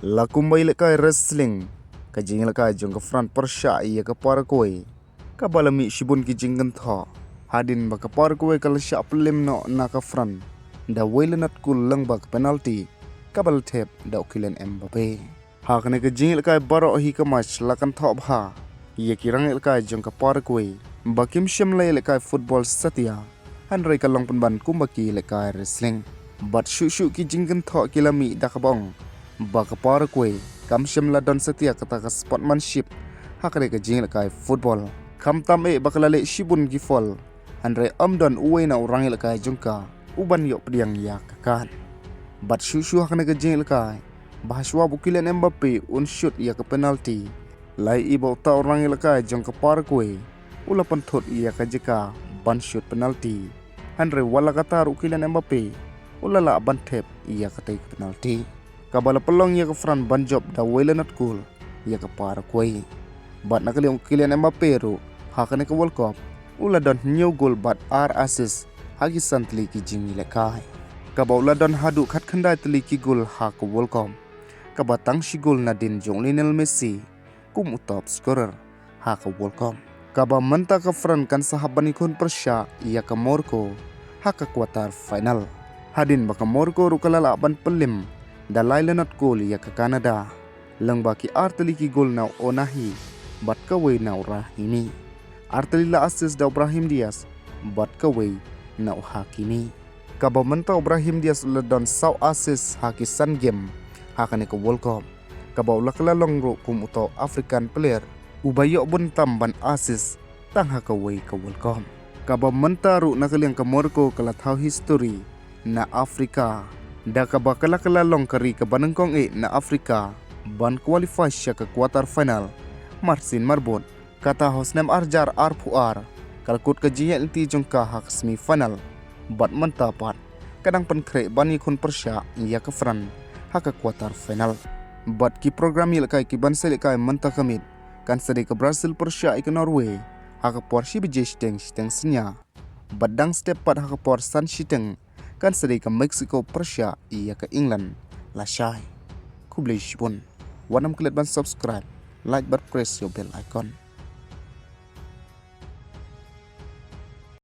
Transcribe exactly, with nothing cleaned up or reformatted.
La kumba ïalehkai wrestling, ka jingïalehkai jong ka France pyrshah ïa ka Paraguay, kaba la mih shibun ki jingkynthoh. Hadien ba ka Paraguay ka la shah pynlem noh na ka France da wei la nat kul lyngba ka penalty kaba la thep da u Kylian Mbappe. Ha kane ka jingïalehkai baroh hi ka match la kynthoh bha ïa ki rangïalehkai jong ka Paraguay ba kim shym la ïalehkai football satia, hynrei ka long pynban kumba ki ïalehkai wrestling. Bad shuh shuh ki jingkynthoh ki la mih da kaba ong ba ka Paraguay kam shym la don satia kata ka sportsmanship ha kane ka jingïalehkai football. Khamtam eh ba ka la leh shibun ki foul, hynrei ym don uwei na u rangïalehkai jong ka uban ïoh pdiang ïa ka kad. Bad shuh shuh ha kane ka jingïalehkai, ba hashwa ba u Kylian Mbappe un shoot ïa ka penalty, la ïohi ba uta u rangïalehkai jong ka Paraguay u la pynthut ïa ka jaka ban shoot penalty. Hynrei wat la katta ruh u Kylian Mbappe u la lah ban thep ïa katei ka penalty, kaba la pynlong ïa ka France ban jop da wei la nat kul ïa ka Paraguay. Bad na ka liang u Kylian Mbappe ruh, ha kane ka World Cup u la don hynñiew gol bad ar assist ha ki san tylli ki jingïalehkai, kaba u la don haduh khatkhyndai tylli ki gol ha ka World Cup, kaba tang shi gol nadien jong u Lionel Messi kum u top scorer ha ka World Cup. Kaba mynta ka France kan sa hap ban ïakhun pyrshah ïa ka Morocco ha ka quarter final, hadien ba ka Morocco ruh ka la lah ban pynlem da lai la nat kul ïa ka Canada, lyngba ki ar tylli ki gol na u Ounahi bad kawei na u Rahimi. Ar tylli la assist da u Brahim Diaz bad kawei na u Hakimi. Kaba mynta u Brahim Diaz u la don saw assist ha ki san game ha kane ka World Cup, kaba u la kylla long ruh kum uta u African player uba ïoh bun tam ban assist tang ha kawei ka World Cup. Kaba mynta ruh na ka liang ka Morocco ka la thaw history na Africa, da kaba ka la kylla long ka ri kaba nyngkong eh na Africa ban qualify sha ka quarter final. Marsien marbud, kata ha u snem ar hajar arphew ar, ka la kut ka jingïaid lynti jong ka ha ka semi final. Bad mynta pat ka dang pynkhreh ban ïakhun pyrshah ïa ka France ha ka quarter final. Bad ki program ïalehkai ki ban sa ïalehkai mynta ka miet kan sa dei ka Brazil pyrshah ïa ka Norway ha ka por shi baje shiteng shiteng synñia. Bad dang step pat ha ka por san shiteng kan sa dei ka Mexico pyrshah ïa ka England. Lashai, khublei shibun. Wat nym klet ban subscribe, like bad press ïa u bell icon.